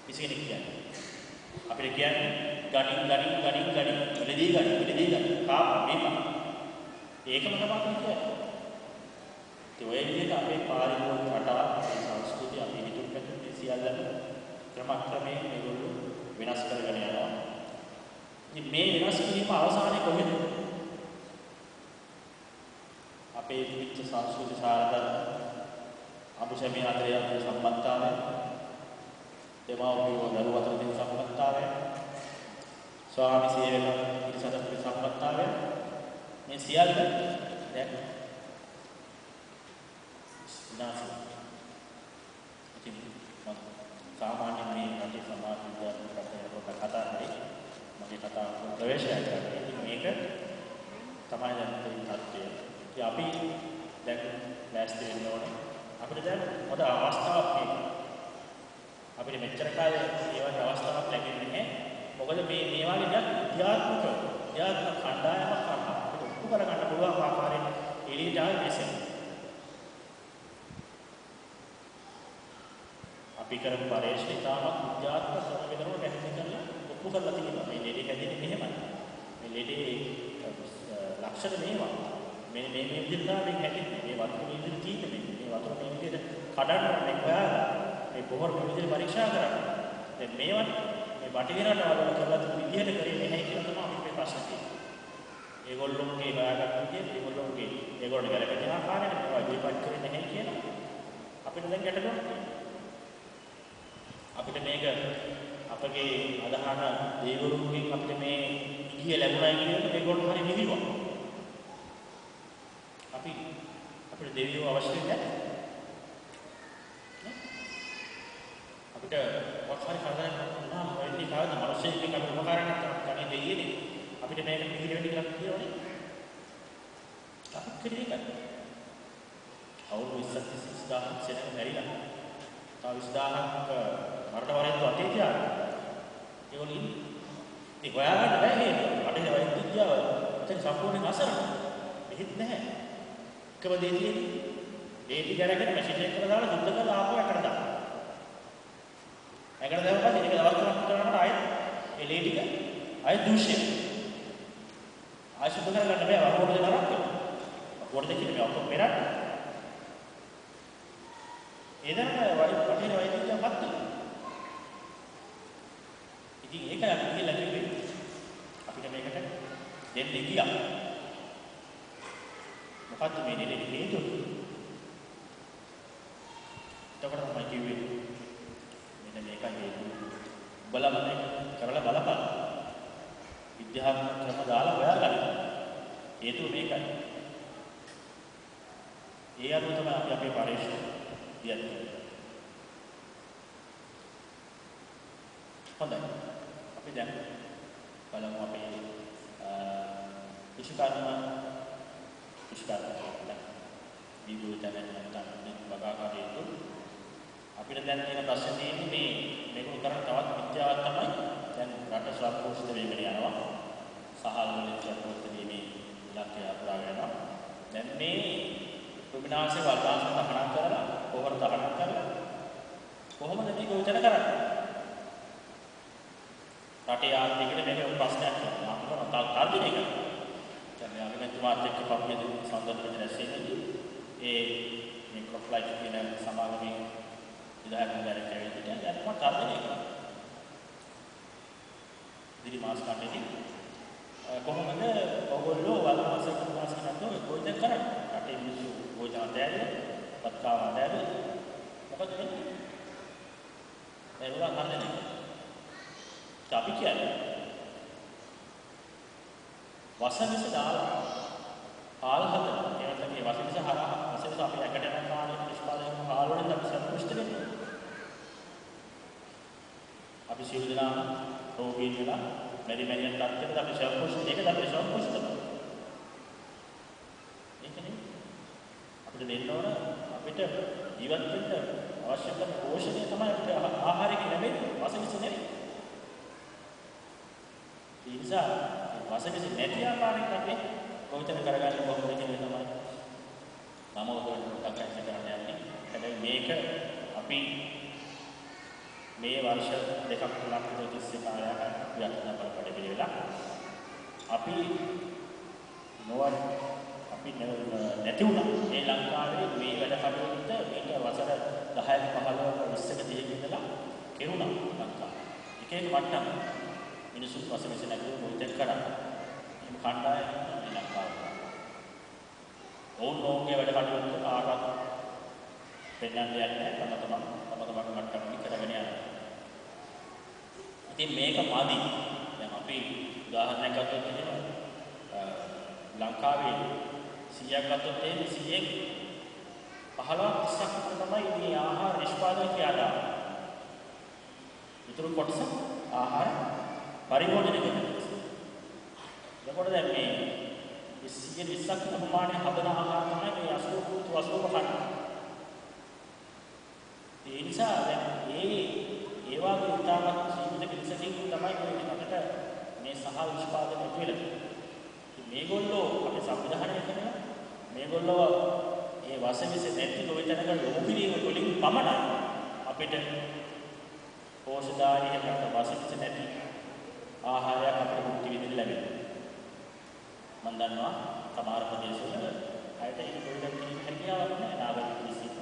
කිසි කෙනෙක් කියන්නේ. අපිට කියන්නේ ගණින් ගණින් ගණින් ගණින් මිලදී ගණින් මිලදී ගණින් කාපා මේපා. ඒකම තමයි අපි කියන්නේ. ඉතින් ඔය විදිහට අපේ පාරිභෝගික රටාව, අපේ සංස්කෘතිය, අපේ හිතුම් පැතුම් මේ සියල්ලම ක්‍රමක්‍රමයෙන් මේගොල්ලෝ වෙනස් කරගෙන යනවා. ඉතින් මේ වෙනස් කිරීම අවසානයේ කොහෙද? අපේ තිබිච්ච සංස්කෘති සාරධර්ම, අමුසැමිය අතරේ අපේ සම්බන්ධතාවය, දෙමව්පියෝ දරුවෝ අතර තියෙන සම්බන්ධතාවය, ස්වාමි සේවක පිරිස අතර තියෙන සම්බන්ධතාවය, මේ සියල්ල දැන් විනාශ වෙනවා. ඉතින් මම සාමාන්‍යයෙන් මේ රටේ සමාජ විද්‍යාත්මක පැත්තට පොඩ්ඩක් කතා කරේ. මගේ කතාව ප්‍රවේශය කරන්නේ. ඉතින් මේක තමයි දැන් තියෙන තත්ත්වය. ඉතින් අපි දැන් ලෑස්ති වෙන්න ඕනේ. අපිට දැන් හොඳ අවස්ථාවක් මේක. අපිට මෙච්චර කාලේ මේ වගේ අවස්ථාවක් ලැබෙන්නේ නැහැ. මොකද මේ මේ වගේ දෙයක් විද්‍යාත්මක විද්‍යාත්මක කණ්ඩායමක් හරහා අපිට ඔප්පු කරගන්න පුළුවන් ආකාරයෙන් එළියට ආවේ මෙසේ. අපි කරපු පරීක්ෂණ ඉතාමත් විද්‍යාත්මක ක්‍රමවේදවල පැහැදිලි කරලා ඔප්පු කරලා තියෙනවා. මේ ලෙඩේ හැදෙන්නේ මෙහෙමයි. මේ ලෙඩේ ලක්ෂණ මේවා. මේ මේ මේ විදිහට තමයි මේක හැදෙන්නේ. මේ වතුර මේ විදිහට තියෙන්නේ. මේ වතුර මේ විදිහට කඩන්න ඕනේ, හොයාගන්න. මේ පොහොර මේ විදිහට පරීක්ෂා කරන්න. දැන් මේවා මේ බටහිර රටවල් වල කරලා තියෙන විදිහට කරේ නැහැ කියලා තමයි අපිට මේ ප්‍රශ්න තියෙන්නේ. ඒගොල්ලෝගේ හොයාගත්ත විදිහට ඒගොල්ලෝගේ ඒගොල්ලන්ට ගැලපෙන ආකාරයට මේවා ඉදිරිපත් කරේ නැහැ කියලා අපිට දැන් ගැටලුවක් තියෙනවා. අපිට මේක අපගේ අදහන දේවරුන්ගෙන් අපිට මේ ඉගිය ලැබුණයි කියන එක මේගොල්ලෝ හරි විහිළුවක්. අපි අපිට දෙවියෝ අවශ්‍ය නැහැ. අපිට මොකක් හරි කරදරයක් වුණාම වෙන්නේ කාටද? මිනිස්සෙක්ගෙන් අපිට උපකාරයක් නැත්නම් තනිය දෙයියනේ. අපිට මේක පිළිහිල වෙන්න කියලා කියනවනේ. අපි කරේ ඒකයි. අවුරුදු 20 30 20000ක් සෙනඟ මැරිලා. තව 20000ක් මරණ වරෙන්තු අතේ තියාගෙන. ඒගොල්ලෝ ඉන්නේ. ඉතින් හොයාගන්න බෑ හේතුව. බටහිර වෛද්‍ය විද්‍යාව එතන සම්පූර්ණයෙන් අසරණයි. මෙහෙත් නැහැ. එකම දේ තියෙන්නේ. ලේ ටික අරගෙන මැෂින් එකකට දාලා සුද්ධ කරලා ආපහු ඇකට දාන්න. ඇකට දැම්ම පස්සේ ඒක දවස් තුනක් විතර යනකොට ආයෙත් ඒ ලේ ටික ආයෙත් දූෂ්‍ය වෙනවා. ආයෙ සුද්ධ කරගන්න බෑ. වහුවට නරක වෙනවා. වහුවට දෙන්නේ මේ ඔක්කොම පෙරන්න. ඒ දැන බටහිර වෛද්‍ය විද්‍යාව පත් වෙනවා. ඉතින් ඒකයි අපි කියලා කිව්වේ. අපිට මේකට දෙන්න ගියා. මොකද්ද මේ දෙන්නේ හේතුව? එතකොට තමයි කිව්වේ මෙන්න මේකයි හේතුව. උඹලම මේක කරලා බලපන්. විද්‍යාත්මක ක්‍රම දාලා හොයාගන්න. හේතුව මේකයි. ඒ අනුව තමයි අපි අපේ පරීක්ෂණ දියත් කරන්නේ. හොඳයි. අපි දැන් බලමු අපේ කෘෂිකර්ම කෘෂිකර්ම කියලා විවිධ තැන් නැත්නම් වගා කටයුතු අපිට දැන් තියෙන ප්‍රශ්නේ තියෙන්නේ මේ මේගොල්ලෝ කරන තවත් මිත්‍යාවක් තමයි දැන් රට ස්වපෝෂිත වෙගෙන යනවා. සහල් වලින් ස්වපෝෂිත වීමේ ඉලක්කය පුරාගෙන යනවා. දැන් මේ කෘමිනාශක වල්නාශක තහනම් කරලා පොහොර තහනම් කරලා කොහොමද මේක උචන කරන්නේ? රටේ ආර්ථිකයට මේක ප්‍රශ්නයක් වෙනවා. අපිට තර්ජනය කරනවා. දැන් මේ අගමැතිතුමාත් එක්ක පහුගිය සන්දර්භවලදී රැස් වෙනදී ඒ මේ ක්‍රොප් ලයිෆ් කියන සමාගමේ විධායක නිලධාරියෙක් ඇවිත් හිටියා. දැන් මම තර්ජනය කරා. ඉදිරි මාස කණ්ඩේදී කොහොමද ඔයගොල්ලෝ වල්නාශක කෘමිනාශක නැතුව ගොවිතැන් කරන්නේ? රටේ මිනිස්සු ගොවිතැන් අතෑරියා, බත් කාව අතෑරියා. මොකද වෙන්නේ? දැන් ඒගොල්ලෝ තර්ජනය කරනවා. අපි කියන්නේ වසවිස දාලා හාල් හදලා ඒ නැත්නම් මේ වසවිස හරහා වසවිස අපේ ඇඟට යන කාලේ නිෂ්පාදනය කරන හාල් වලින් අපි සන්තුෂ්ට වෙන්නේ. අපි සියලු දෙනාම රෝගීන් වෙලා මෙරි මෙරි යන තත්ත්වයකට අපි සන්තුෂ්ට ඒකද අපි සන්තුෂ්ට ඒක නෙමෙයි. අපිට දෙන්න ඕන අපිට ජීවත් වෙන්න අවශ්‍ය කරන පෝෂණය තමයි අපිට ආහාරයෙන් ලැබෙන්නේ වසවිස නෙමෙයි. ඒ නිසා වසවිස නැති ආකාරයෙන් අපි ගොවිතැන කරගන්නේ කොහොමද කියන එක තමයි මම ඔයගොල්ලන්ට පොඩ්ඩක් ඇස් කරන්න යන්නේ. හැබැයි මේක අපි මේ වර්ෂ දෙකක් තුනක් විතර තිස්සේ කාලයක් අපි අත්දැක බලපඩ පිළිවෙලා අපි නොව අපි නැති වුණා. මේ ලංකාවේ මේ වැඩ කටයුත්ත මේක වසර 10ක 15ක 20ක 30ක ඉඳලා කෙරුණා ලංකාවේ. එක එක මට්ටම් මිනිසුන් වසවිස නැතුව ගොවිතැන් කරා. එහෙම කණ්ඩායම් මේ ලංකාවේ. ඔවුන් ඔවුන්ගේ වැඩ කටයුත්ත කාටවත් පෙන්වන්න යන්නේ නැහැ. තම තමන් තම තමන්ගේ මට්ටමකින් කරගෙන යනවා. ඉතින් මේක මදි. දැන් අපි උදාහරණයක් ගත්තොත් එහෙම ලංකාවේ 100ක් ගත්තොත් එහෙම 100න් 15ක් 30ක් විතර තමයි මේ ආහාර නිෂ්පාදනය ක්‍රියාදාම. ඉතුරු කොටස ආහාර පරිභෝජනය කරනවා. එතකොට දැන් මේ 120ක් විතර ප්‍රමාණය හදන ආහාර තමයි මේ 80 80 කන්නේ. ඒ නිසා දැන් ඒ ඒ වගේ ඉතාමත් සීමිත පිරිසකින් තමයි මේ රටට මේ සහල් නිෂ්පාදනය ඇති වෙලා තියෙන්නේ. මේගොල්ලෝ අපි සංවිධානය කරනවා. මේගොල්ලෝ ඒ වසවිස නැති ගොවිතැනකට යොමු කිරීම තුළින් පමණයි අපිට පෝෂධාරී එහෙම නැත්නම් වසවිස නැති ආහාරයක් අපිට භුක්ති විඳින්න ලැබෙන්නේ. මම දන්නවා සමහර ප්‍රදේශවල අයට ඒක ගොවිතැන් කිරීම හැකියාවක් නැහැ. නාගරික පිරිස